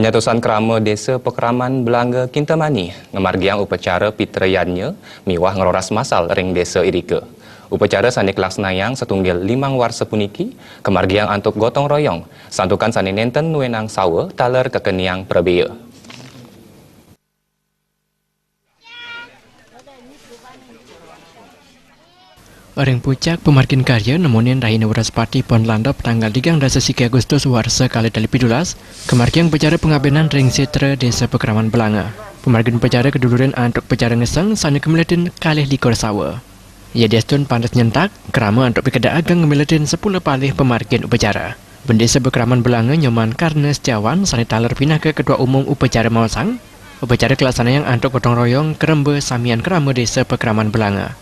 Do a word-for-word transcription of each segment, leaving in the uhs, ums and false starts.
Nyatusan krama Desa Pakraman Belanga Kintamani ngamargiang upacara Pitra Yadnya miwah ngroras masal ring desa irika. Upacara sane kalaksanayang satunggil limang warsa puniki kamargiang antuk gotong royong, santukan sane nenten nuenang sawa taler kakeniang prabea. Ring pucak pamargin karya nemonin rahina Wraspati pon landep tanggal tigang dasa siki Agustus warsa kalih tali pitulas, kamargiang upacara pangabenan ring setra Desa Pakraman Belanga. Pamargin upacara kadulurin antuk upacara ngeseng sane kamiletin kalih likur sawa. Yadiastun pantes nyentak, krama antuk pikeda ageng ngamiletin sepuluh palih pamargin upacara. Bendesa Pakraman Belanga Nyoman Karna Setiawan sane taler pinaka Ketua Umum upacara maosang, upacara kalaksanayang antuk gotong royong karemba samian krama Desa Pakraman Belanga.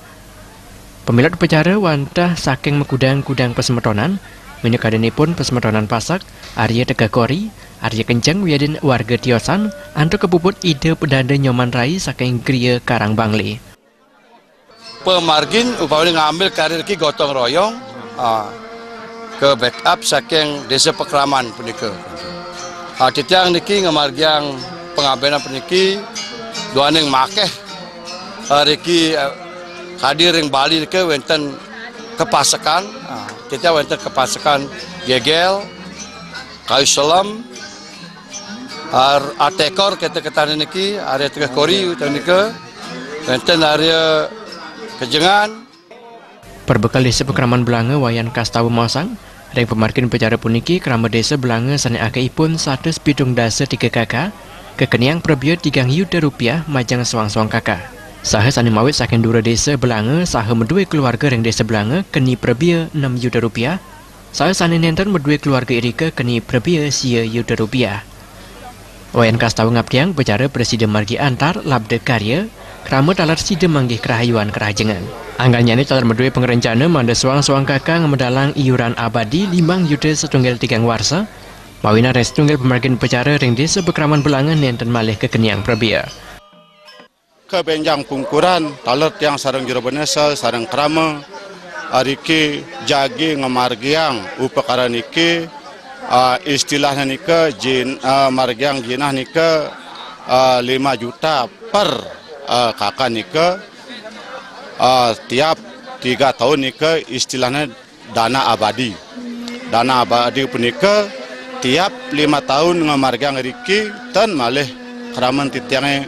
Pamilet upacara wantah saking makudang-kudang pasemetonan, minakadinipun pasemetonan Pasak, Arya Tegeh Kori, Arya Kenceng wiadin warga tiosan, antuk kapuput Ida Pedanda Nyoman Rai saking Griya Karang Bangli. Pamargin upamane ngambil karya niki gotong royong, ah, ke backup saking Desa Pakraman punika. Ah, titiang niki ngamargiang pangabenan puniki duaning makeh, ah, riki, ah, kadi ring Bali nika wenten kepasekan, ah, titiang wenten kepasekan gegel, kayu selem, ar-, atekor kete ketane niki, Arya Tegeh Kori utawi nika, wenten Arya Kejengan. Perbekel Desa Pakraman Belanga Wayan Kastawa maosang, ring pamargin upacara puniki krama Desa Belanga sane akehipun satus pitung dasa tiga K K, kakeniang prabea tigang yuta rupiah majeng soang-soang K K. Saha sane mawit saking dura Desa Belanga saha madue keluarga ring Desa Belanga keni prabea enam yuta rupiah, saha sane nenten madue keluarga irika keni prabea sia yuta rupiah. Wayan Kastawa ngaptiang upacara prasida margi antar labda karya, krama taler sida manggih karahayuan karahajengan. Anggalnyane taler madue pangrencana mangda soang-soang K K ngamedalang iuran abadi limang yuta satunggil tigang warsa, mawinan ring satunggil pamargin upacara ring Desa Pakraman Belanga nenten malih kakeniang prabea. Kabenjang pungkuran, taler tiang sareng jero bendesa, sareng krama, ariki jagi ngamargiang upakara niki, ah, istilahnya nika jin-, ah, margiang jinah nika, ah, lima juta per, ah, K K nika, ah, tiap tiga tahun nika istilahnya dana abadi. Dana abadi punika tiap lima tahun ngamargiang riki ten malih kraman titiange,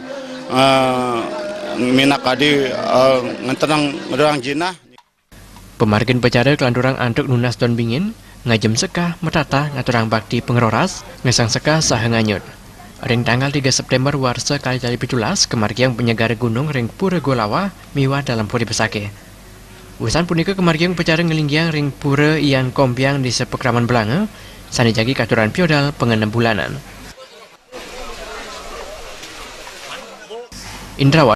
eh, minakadi, eh, ngentenang ngedoang jinah. Pamargin upacara kalanturang antuk nunas don bingin, ngajem sekah, matata, ngaturang bakti pangroras, ngesang sekah saha nganyut. Ring tanggal tiga September warsa kalih tali pitulas, kamargiang panyegara gunung ring Pura Golawa miwah Dalem Puri Besakih. Wusan punika kamargiang upacara nglinggiang ring Pura Ian Kompiang Desa Pakraman Belanga, sane jagi katuran piodal pangenem bulanan. Indrawan